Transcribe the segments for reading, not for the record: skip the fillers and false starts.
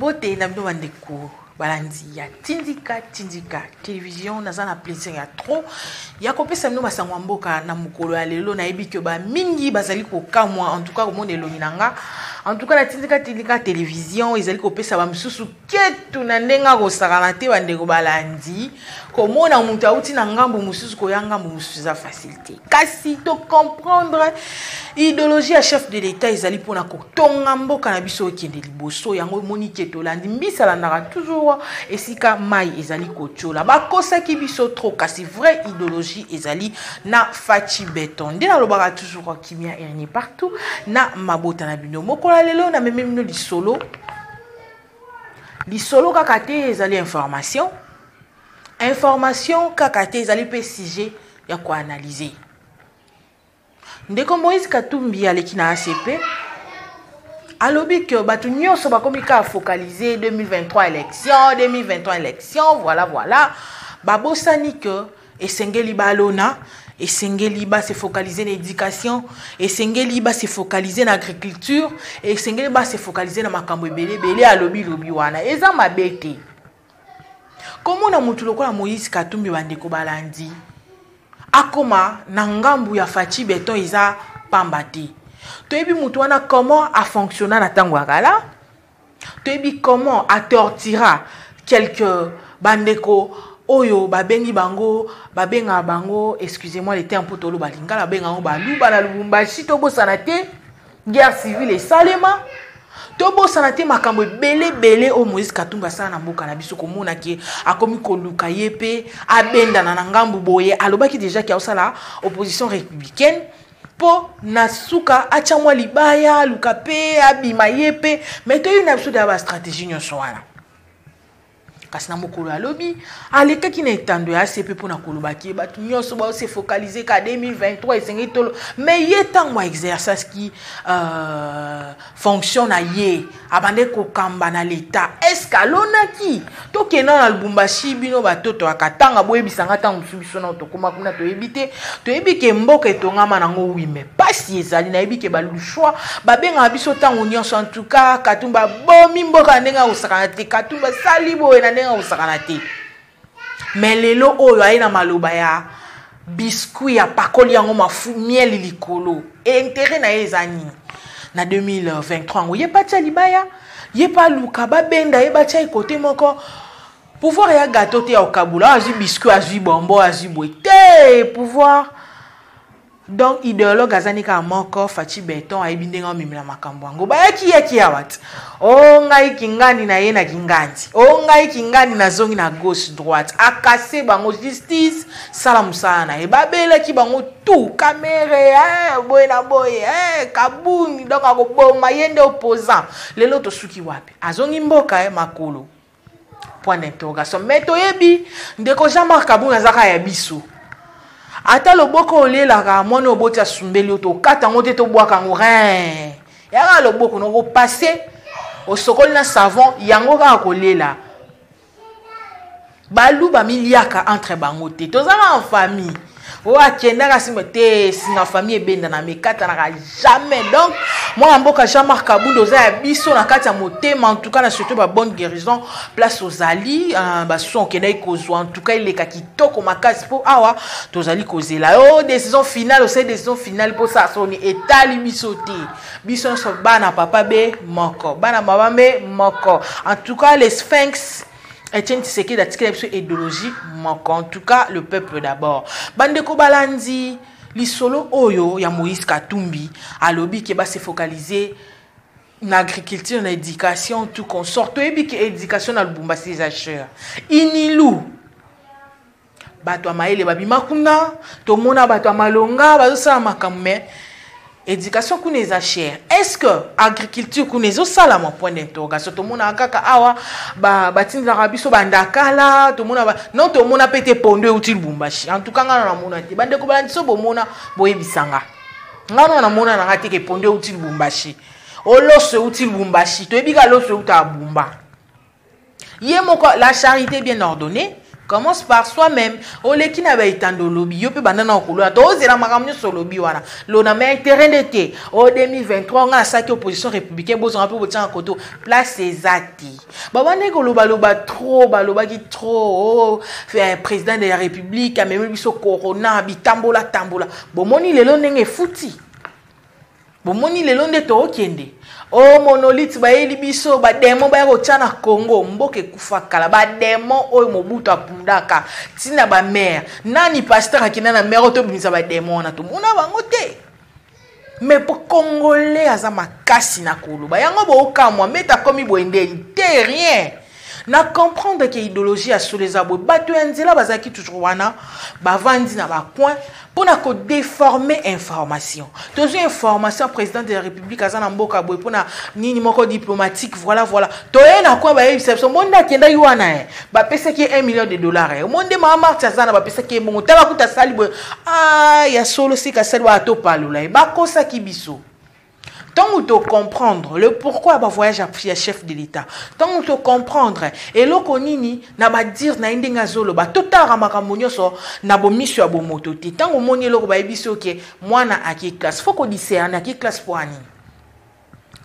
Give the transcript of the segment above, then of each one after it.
Mbote na bino bandeko balandi ya Tindika Tindika Television, naza na plaisir ya trop ya kopesa bino basango ya mboka na mokolo ya lelo. Nayebi ke ba mingi bazali kokamwa, en tout cas komona elongi na nga. En tout cas na Tindika Tindika Television ezali kopesa ba misusu ketu na ndenge akosakana te. Bandeko balandi, komona moto auti na ngambo mosusu koya ngambo mosusu eza facile te, kasi to comprendre idéologie ya chef de l'État ezali mpona kotonga mboka na biso ekende liboso. Yango emoni ke tolandi mbisi alandaka toujours esika mai ezali kotiola. Bakosaki biso trop, kasi vraie idéologie ezali na Fatshi Béton. Nde nalobaka toujours, kimia ernie partout na mabota na bino. Mokolo ya lelo namemi bino lisolo, lisolo kaka te ezali information, information kaka te ezali mpe sujet ya koanalyse. Ndeko Moïse Katumbi aleki na ACP, alobi ke bato nyonso bakomi kaka focaliser 2023 élection, 2023 élection, voilà voilà. Babosani ke esengeli balona, esengeli base focaliser na éducation, esengeli base focaliser na agriculture, esengeli base focaliser na makambo ebele ebele. Alobi lobi wana eza mabe te. Komona motu lokola Moïse Katumbi, bandeko balandi, akoma na ngambu ya Fatshi Béton eza pamba te. Toyebi motu wana comment afonctionna na ntango ya kala, toyebi comment atortira quelque bandeko oyo babengi bango, babengaka bango, excusez-moi le terme mpo toloba lingala, babenga bango baluba na Lubumbashi. Tobosana te guerre civile esalema, tobosana te makambo ebele ebele oyo Moïse Katumbi asala na mboka na biso. Komona ke akomi koluka ye mpe abendana na ngambu boye, alobaki déjà ke aosala opposition républicaine mpo na suka atya mwa libaya, aluka mpe abima ye mpe. Mais toyebi na biso deya bastratégie nyonso wana. Kasi na mokolo alobi, alekaki na etando ya ACP mpona kolobaki ye bato nyonso baose focaliser ka 2023, esengeli tolo. Mais ye ntango aexerçaki fonction na ye, abandaki kokamba na l'État, est-ce alonaki? Tokenda na Lubumbashi, bino batoto ya Katanga boyebisanga. Ntango mosusu biso nao tokóma kuna, toyebi te. Toyebi ke mboka etongama nango, oui, mais pasi ezali. Nayebi ke balushwa babengaka biso ntango nyonso. En tout cas Katumba abomi mboka na ndenge akosakana te, Katumba asali boye na ndenge akosakana te. Mais lelo oyo aye na maloba ya biscuit, apakoli yango mafu miel likolo. Intérêt na ye eza nini na 2023 yango? Ye mpe atia libaya, ye mpe aluka babenda ye, batia ye kote moko. Pouvoir ya gâteau te ya kokabula, azwi biscuit, azwi bonbon, azwi boye te. Pouvoir donc idéologue azani kaka moko, Fatshi Béton. Ayebi ndenge amemela makambo yango. Bayaki yaki awa ti o ngai kingani na ye na kingandi, o ngai kingani nazongi na gauche droite, akase bango. Justice sala mosala na ye. Babelaki bango tout Kamerhe, boye na boye, Kabungi, donc akoboma ye nde opposant. Lelo tosuki wapi? Azongi mboka, makolo, point d'interrogation. Mais toyebi ndeko Jean-Marc Kabund azaka ya biso. Ata loboko olielaka mwana oboti asumbeli yo, tokata yango te, tobwaka yango rein yaka loboko nokopase, osokoli na savon yango kaka kolela. Baluba miliaka entre bango te, tozaka en famille. Oyo akendaka nsima te, singa famille ebendana, mekatanaka jamais. Donc mwana mboka Jean-Marc Kabund, oza ya biso na kati ya motema. En tout cas na surtout ba bonne guérison place ozali, bason okendaki kozwa, en tout cas eleka kitoko makasi, mpo awa tozali kozela yo décision finale. Osali décision finale mpo sala soni etali biso te. Biso nyonso bana papa be moko, bana mama be moko. En tout cas les sphinx Etienne Tshisekedi atikela biso idéologie moko, en tout cas le peuple d'abord. Bandeko balandi, lisolo oyo ya Moïse Katumbi alobi ke base focaliser na agriculture, na éducation, tout consort. Toyebi ke éducation na Lubumbashi eza cher. Inilu bato ya mayele babima kuna, tomona bato ya malonga bazosala makambo, mais éducation kuna eza cher. Est ce que agriculture kuna ezosalama? Point d'interrogation. Tomonaka kaka awa batindelaka biso bandakala, tomona ba... non, tomona mpe te pondo euti Lubumbashi. En tout cas ngai na namona te. Bandeko balandi, so bomona, boyebisanga. Ngai na namona nanga te ke pondo euti Lubumbashi, oloso euti Lubumbashi. Toyebi kaka loso eutaka Bumba. Ye moko, la charité bien ordonnée. Commence par soi-même. Oleki na baetando, olobi yo mpe banda na okolona. Tozela makambo nyonso olobi wana, lona ma intérêt nde te. O 2023 nga asalaki opposition républicain, bozonga mpe botianga koto place eza te. Babandaki kolobaloba trop, balobaki trop. Oh, président de la République amemi biso corona, bitambola tambola. Bomoni lelo ndenge efuti, bomoni lelo nde tookende. O monolithe bayeli biso badémons, baya kotya na Congo. Mboka ekufa kala, badémons oyo Mobutu apundaka ntina bamare. Nani pasteur akenda na mer oyo tobimisa badémons wana? Tomona bango te. Mais po Congolais aza makasi na koloba yango, bookamwa mete akomi boye ndeni te. Rien na comprendre ke idéologie ya solo eza boye. Bato ya nzela bazalaki toujours wana, bavandi na bacoin mpona kodéformer information. Tozwi information, président de la République aza na mboka boye mpona nini moko diplomatique, voilà, voilà. Toye na coin, bayebisa biso monde akendaki wana e bapesaki ye 1 million de dollars. E monde mama Marti aza na, bapesaki ye bongo. Tala kuta asali boye. Ah, ya solo sika asali boye, atopalola ye, bakosaki biso. Ntango tocomprendre le pourquoi ya bavoyage ya chef de l'État, ntango tocomprendre eloko nini na badire na ye, ndenge azoloba, totalaka makambo nyonso na bomiso ya bomoto te. Ntango omoni eloko, bayebi soki mwana aki classe, faut kodiscerner aki classe mpo anini,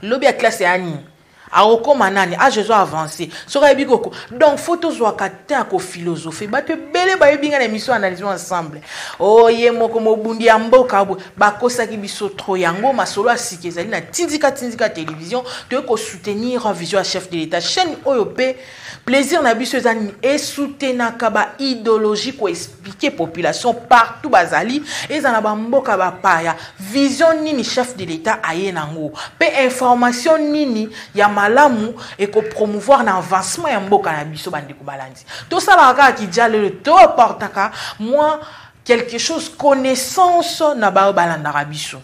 lobi ya classe ya nini, akokóma nani, âge ezo avance, soki ayebi koko. Donc faut tozwaka te ya kophilosophe. Bato ebele bayebi ngai na émission Analyse ensemble. O ye moko mobundi ya mboka boye, bakosaki biso trop. Yango masolo ya sika ezali na Tindika Tindika Télévision. Toyei kosoutenir vision ya chef de l'État. Chaîne oyo mpe plaisir na biso eza nini? Esoutenaka baidéologie, koexpliquer population partout bazali, eza na bamboka bapaya, vision nini chef de l'État aye nango, mpe information nini ya malamu ekopromouvoir na avancement ya mboka na biso. Bandeko balandi, tosalaka kaka kidia lelo, toaportaka mwa quelque chose, connaissance na baoyo balandaka biso.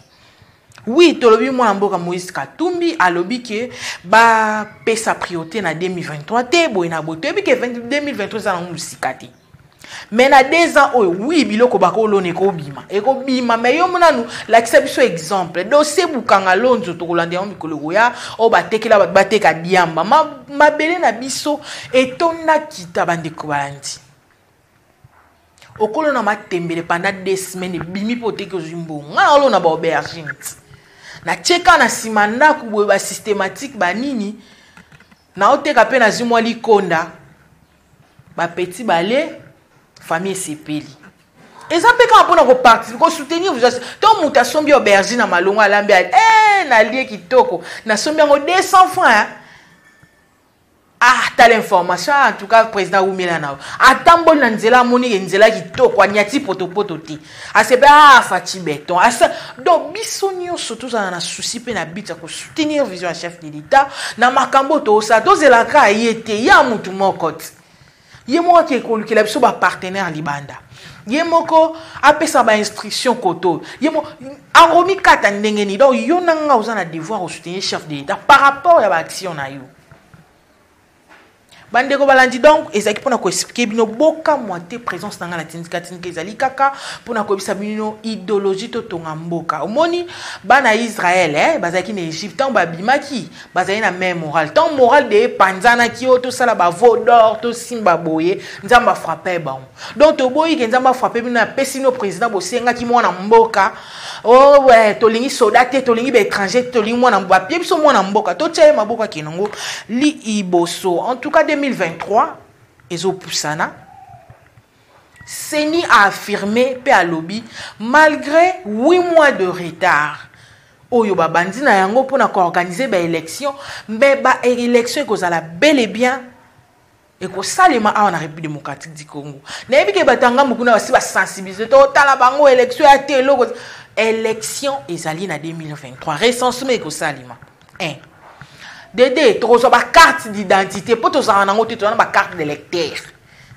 Oui, tolobi mwana mboka Moïse Katumbi alobi ke bapesa priorité na 2023 te, boye na boye. Toyebi ke 2023 eza nango mosika te, mais na 2 ans oyo, oui, biloko bakolona ekobima, ekobima. Mais yo nanu lakisa biso exemple, dossier Bukanga Lonzo, tokolanda yango mikolo ekoya, oyo batekela bato, bateka diamba, mabele na biso etonda kita. Bandeko balandi, okolona matembele pendant 2 semaines, ebimi mpo oteki, ozwi mbongo. Ngai naolona baaubergine ti natie kaka na nsima ndako boye, basystématique banini, naoteka mpe nazwi mwa likonda, bapeti bale, famille esepeli. Eza mpe kaka mpona koparticiper, kosoutenir. To moto asombi aubergine na malongo, alambi, e nalie kitoko, nasombi yango 200 francs. Ah, tala information. En tout cas, président awumela na yo. Atamboli na nzela, amoni ke nzela kitoko, aniati potopoto te, asepe. Ah, Fatshi béton asa. Donc biso nyonso tozala na souci mpe na but ya kosoutenir vision ya chef de l'État na makambo toosala. Tozelaka ye te, ya mutu moko te. Ye moko ake kolukela biso bapartenaire libanda, ye moko apesa bainstruction koto, ye moko akomikata ndenge nini. Donc yo na nga oza na devoir osoutenir chef de l'État par rapport ya baaction na yo. Bandeko balandi, donc ezalaki mpona koexpliquer bino. Bokamwa te, présence na ngai na Tindika Tindika ezali kaka mpona koyebisa bino idéologie totonga mboka. Omoni bana ya Israele, eh, bazalaki na Egypte. Ntango babimaki, bazali na même moral. Ntango moral de epanzanaki, oyo tosala baveau d'or, tosimba boye, Nzambe afrappe bango. Donc toboyi ke Nzambe afrappe bino. Apesi bino président bosengaki, mwana mboka. Oh, ouais, tolingi soda te, tolingi baétranger te, tolingi mwana. Bapie biso mwana mboka, totia ye maboko, akende yango liboso. En tout cas, 2023 ezopusana. CENI a affirmé mpe alobi, malgré 8 mois de retard oyo babandi na yango mpona koorganiser baélection, mbe baélection ekozala bel et bien, ekosalema awa na République démocratique du Congo. Nayebi ke bato ya ngambo kuna basi basensibiliser, totala bango, élection ya te, eloko. Élection ezali na 2023, recensement ekosalema 1 dd, tokozwa bacarte d'identité mpo tozala nango te, toza na bacarte d'électeur.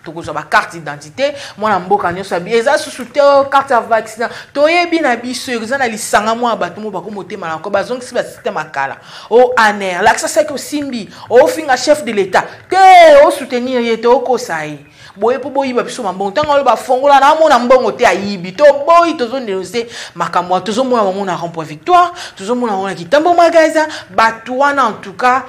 Tokozwa bacarte d'identité, mwana mboka nyonso eza susu te carte ya vaccin. Toyebi na biso eza na lisanga mwa bato mo bakomotema na ko bazongisi basystème akala. O ANR lakisa saki osimbi, ofinga chef de l'État te, osoutenir ye te, okosa ye boye mpo boyiba biso mambongo. Ntango alo bafongola, naomona mbongo te, ayibi. Toboyi, tozodénoncer makambo wana. Tozomona bango na rond point Victoire, tozomona bango na Kitambo Magasin, bato wana. En tout cas,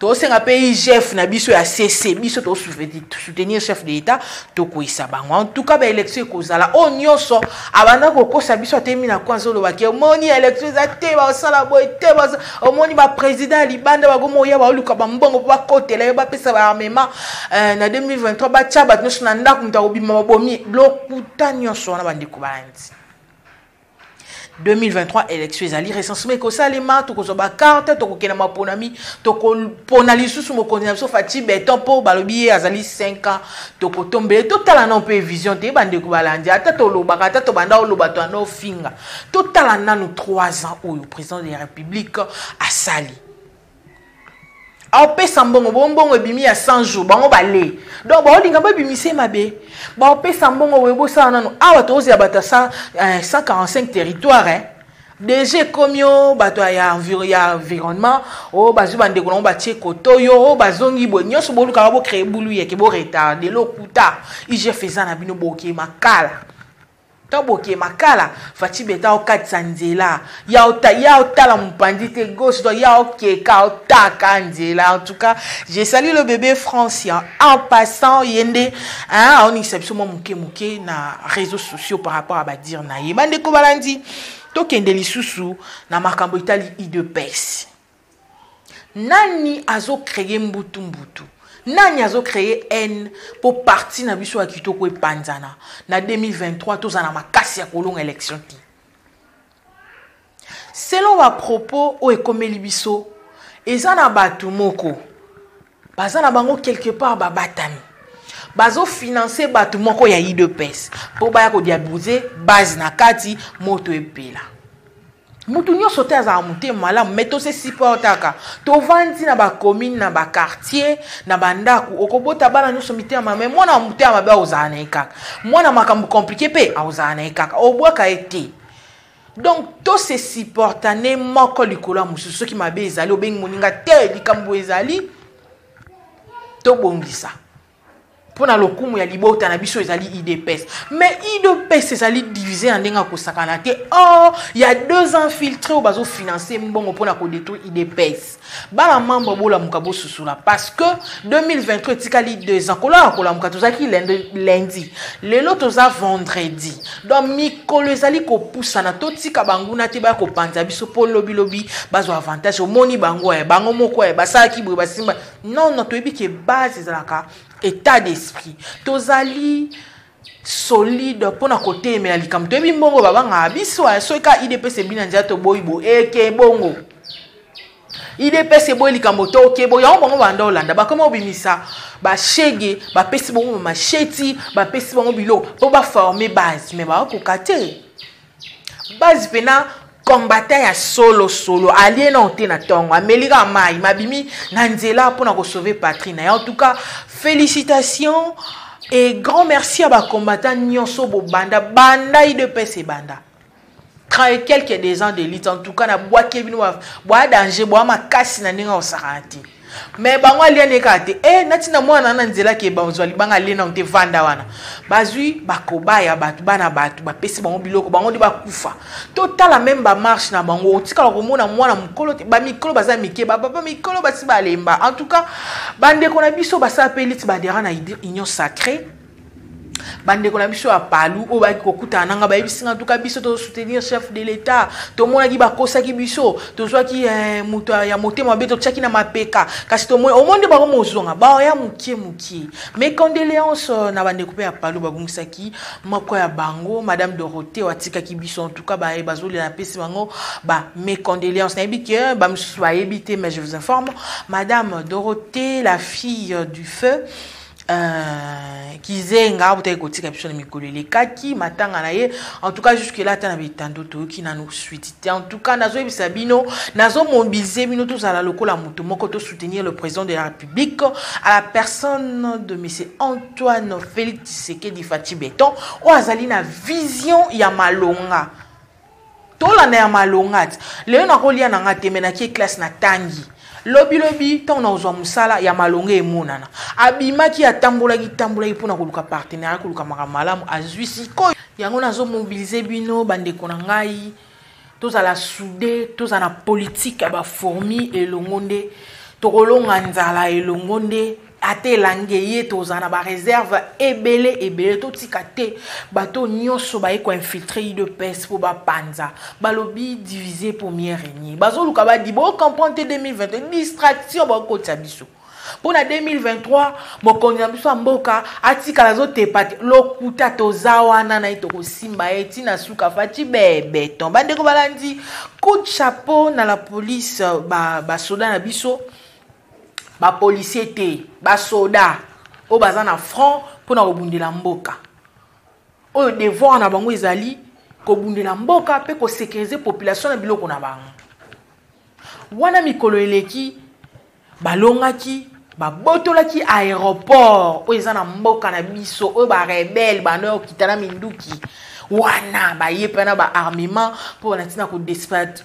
Tosenga mpe IGF na biso ya CC, biso tosoutenir chef de l'État, tokweyisa bango. En tout cas baélection ekozala. Oyo nyonso abanda kokosa biso, atemi na kwanza, olobaki omoni élection eza te, basala boye te, omoni baprésident ya libanda bakoma oya, baoluka bambongo mpo bakotela yo, bapesa baarmement na 2023, batya bato nyonso na ndako, moto akobima babomi. Lokuta nyonso wana, bandeko balandi. 2023 élection ezali, recensement ekosalema, tokozwa bacarte, tokokende maponami, tokopona lisusu mokonzi na biso Fatshi Béton, mpo balobi ye azali 5 ans, tokotombele. Totala nano mpe vision te, bandeko balandi. Ata tolobaka, ata tobanda oloba, toanda ofinga, totala nanu 3 ans oyo président de la République asali. Aopesa mbongo, bo mbongo ebimi ya 100 jours, bango bale. Donc baolinga babimise mabe, baopesa mbongo boye. Bosala nano awa, tozela bato ya 145 territoire, eh? Déjà ekomi o bato ya environnement oyo bazwi bandeko nango, batie koto oyo, oyo bazongi boye nyonso, bolukaka bocréer bulu yeke, boretarder. Lokuta. IGF eza na bino, boke makala to boke makala. Fatshi Béton okatisa nzela ya otala mopanzi te, gauche donc ya okeka otaka nzela. En tout cas, je salue le bébé Francia en passant, ye nde aoningisa biso mwa moke moke na réseaux sociaux par rapport à badires na ye. Bandeko balandi, tokende lisusu na makambo etali UDPS. Nani azocréer mbutu mbutu? Nani azocréer haine mpo parti na biso ya kitoko epanzana na 2023, tozala na makasi ya kolonga élection te? Selon bapropos oyo ekomeli biso, eza na bato moko baza na bango quelque part, babatami, bazofinancer bato moko ya UDPS mpo baya kodiaboliser base na kati. Moto epela, mutu nyonso te azala motema malamu, me tose supportaka. Tovandi na bacommune, na baquartier, na bandako, okobota bana nyonso mitema mabe. Mwana motema mabe akozala na ye kaka, mwana makambo compliqué mpe akozala na ye kaka, obwaka ye te. Donc tose supportane moko likolo ya mosusu. Soki mabe ezali, obengi moninga te, likambo ezali, tobongisa mpo na lokumu ya libota na biso ezali UDPS. Mais UDPS ezali divisé na ndenge akosakana te. Or ya deux infiltrés oyo bazofinancer mbongo mpona kodétruire UDPS. Bana membre, bolamuka, bosusula, parce que 2023 etikali 2 ans. Kolala kolamuka, tozalaki lundi, lelo toza vendredi, donc mikolo ezali kopusana. Totika banguna te baya kopanza biso mpo lobilobi bazwa avantage. Omoni bango ya bango moko ya basalaki boye, basimba. Non, non, toyebi ke base ezalaka état d'esprit. Tozali solide mpona kotelemela likambo. Toyebi mbongo babangaka biso. Soki ka UDPS ebi na nzela, toboyi bo eke bongo. UDPS eboyi likambo, to okebo yango. Bango banda olanda, bakoma obimisa bashege, bapesi bango bamasheti, bapesi bango biloko mpo baformer base, mais bakokoka te. Base mpena combattant ya solo solo, alie nano te na ntongo, ameli kaka mai, mabimi na nzela mpona kosauver patrie na ye. En tout cas, félicitations et grand merci à bacombattant nyonso bobanda banda UDPS ebanda 30 et quelques des ans de lutte. En tout cas, nabwaki bino, bwa danger, bwa makasi na ndenge osakana te. Mais bango aliani kaka te e natina mwana na nzela ke bazwa libanga, alie nano te, vanda wana. Bazwi bakobaya bato, bana bato, bapesi bango biloko, bango nde bakufa. Totala même bamarche na bango, otikala komona mwana mokolo te. Bamikolo baza mike, bapapa mikolo basi balemba. En tout cas, bandeko na biso basala mpe liti badera na Union sacrée. Bandeko na biso ya Palu oyo bayaki kokutana nanga, bayebisi nga: tuka biso tozosoutenir chef de l'État. Tomonaki bakosaki biso, tozwaki moto ya motema mabe, totiaki na mapeka, kasi tomoni omoni nde bango mozonga baoya mokie mokie. Mes condoléances na bandeko mpe ya Palu babungisaki moko ya bango, madame Dorothée atikaki biso. En tout cas, baye bazolela, napesi bango ba mes condoléances. Nayebi ke bamisusu bayebi te, mais je vous informe, madame Dorothée, la fille du feu Kizenga, abutaki kotika biso na mikolo elekaki. Matanga na ye, en tout cas, jusque là ata na bitando toyoki nanu suite te. En tout cas, nazoyebisa bino, nazomobiliser bino, tozala lokola moto moko, tosoutenir le président de la République à la personne de monsieur Antoine Félix Tshisekedi Fatshi Béton, oyo azali na vision ya malonga. Tolanda ya malonga ti lelo. Nakolia na nga te, me nakie classe, natangi, lobilobi ntango nazwa mosala ya malonga emonana. Abimaki, atambolaki tambolaki mpona koluka partenariat, koluka makambo malamu, azwi sikoyo yango. Nazomobiliser bino, bandeko na ngai, tozala soudés, tozala na politike ya bafourmi elongo nde Tokolonga nzala elongo nde ata elangi eye, tozala na bareserve ebele ebele. Totika te bato nyonso baye koinfiltre UDPS mpo bapanza. Balobi diviser pour mieux régner. Bazoluka badi bocomprendre te 2021 distraction bakotisa biso mpo na 2023. Mokonzi na biso ya mboka atikala azotepa te, lokuta. Toza wana na ye, tokosimba ye ntina suka. Fatshi béton. Bandeko balandi, coup de chapeau na la police, basoda ba na biso, bapolicier te, basoda oyo baza na front mpona kobundela mboka oyo. Devoir na bango ezali kobundela mboka mpe kosécuriser population na biloko na bango. Wana mikolo eleki, balongaki, babotolaki aéroport oyo eza na mboka na biso, oyo barebelles bando okita na minduki wana, baye mpe na baarmement mpo na ntina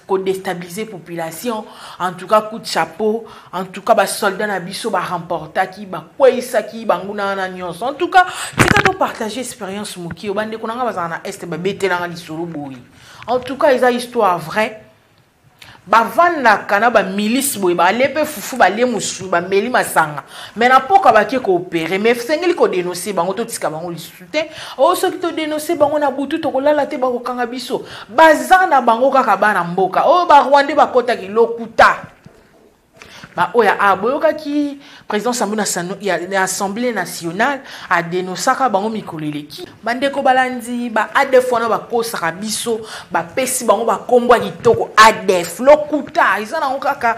kodéstabiliser population. En tout cas, coup de chapeau. En tout cas, basoldat na biso baremportaki, bakweyisaki banguna wana nyonso. En tout cas, tika topartage expérience moke oyo bandeko na nga bazala na Est babetelanga lisolo boye. En tout cas, eza histoire vraie. Bavandaka na bamilice boye, balie mpe fufu, balie mosusu, bameli masanga, mais na mpoka bake koopérer. Mais esengeli kodénoncer bango, totika bango lisusu te. Oyo soki todénoncer bango na butu, tokolala te, bakokanga biso. Baza na bango kaka bana mboka oyo barwandais bakɔtaki, lokuta. Baoyo a boyokaki président Sambu ya Assemblée nationale adénonçaka bango mikolo eleki. Bandeko balandi, ba ADF wana bakosaka biso, bapesi bango bakombo ya kitoko ADF, lokuta. Eza nango kaka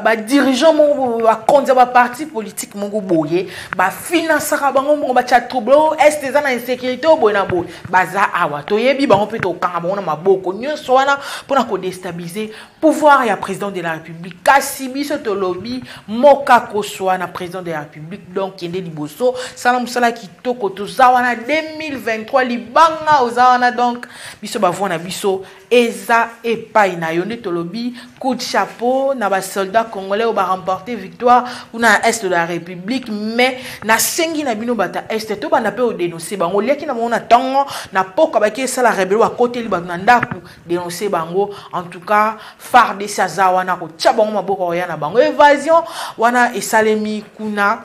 badirigeant moko, bakonzi ya baparti politique moko boye, bafinansaka bango mbongo, batya trouble oyo Est eza na insécurité oyo boye na boye. Baza awa, toyebi bango mpe tokanga bango na maboko. Nyonso wana mpona kodéstabiliser pouvoir ya président de la République. Kasi biso tolobi moka koswa na président de la République. Donc kende liboso, sala mosala kitoko. Toza wana 2023, libanga oza wana. Donc biso bavoix na biso eza epai na yo. Nde tolobi coup de chapeau na basoldat congolais oyo baremporte victoire kuna na Est de la République. Mais nasengi na bino bato ya Est, tobanda mpe odénonce bango. Oliaki na bango na ntongo, na poka baki esala rébellion, bakoteli bato na ndako, dénonce bango. En tout cas, FARDC aza wana kotia bango maboko, koya na bango. Évasion wana esalemi kuna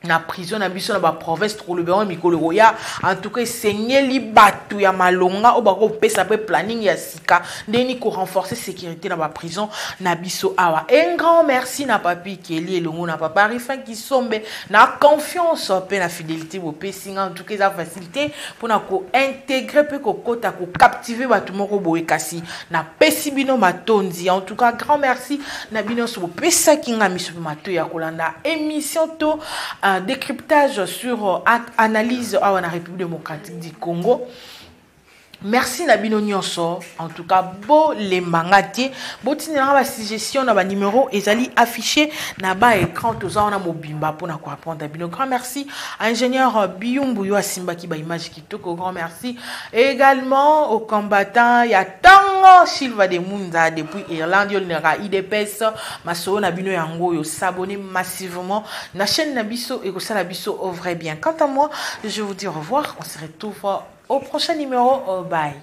na prison na biso na baprovince, tokoloba yango mikolo ekoya. En tout cas, esengeli bato ya malonga oyo bakopesa mpe planning ya sika ndeni korenforcer sécurité na baprison na biso awa. Un grand merci na Papi Keli elongo na papa Rifin Kisombe na confiance mpe na fidélité bopesi nga. En tout cas, eza facilité mpona kointégrer mpe kokota kocaptiver bato moko boye, kasi napesi bino matondi. En tout cas, grand merci na bino nyonso bopesaki nga miso mpe matoi ya kolanda émission to décryptage sur analyse awa na République démocratique du Congo. Merci na bino nyonso. En tout cas, bolembanga te, botindelanga basuggestion na banimero ezali affiché na baécran. Toza wana mobimba mpona koapprendre bino. Grand merci à ingénieur Biyumbu yo asimbaki baimage kitoko. Grand merci également au combattant ya ntango Silva de Munza depuis Irlande. Yo olingaka UDPS, masolo na bino yango oyo. S'abonner massivement na chaîne na biso, ekosala biso au vrai bien. Quant à moi, je vous dis au revoir, on se retrouve au prochain numéro. Bye.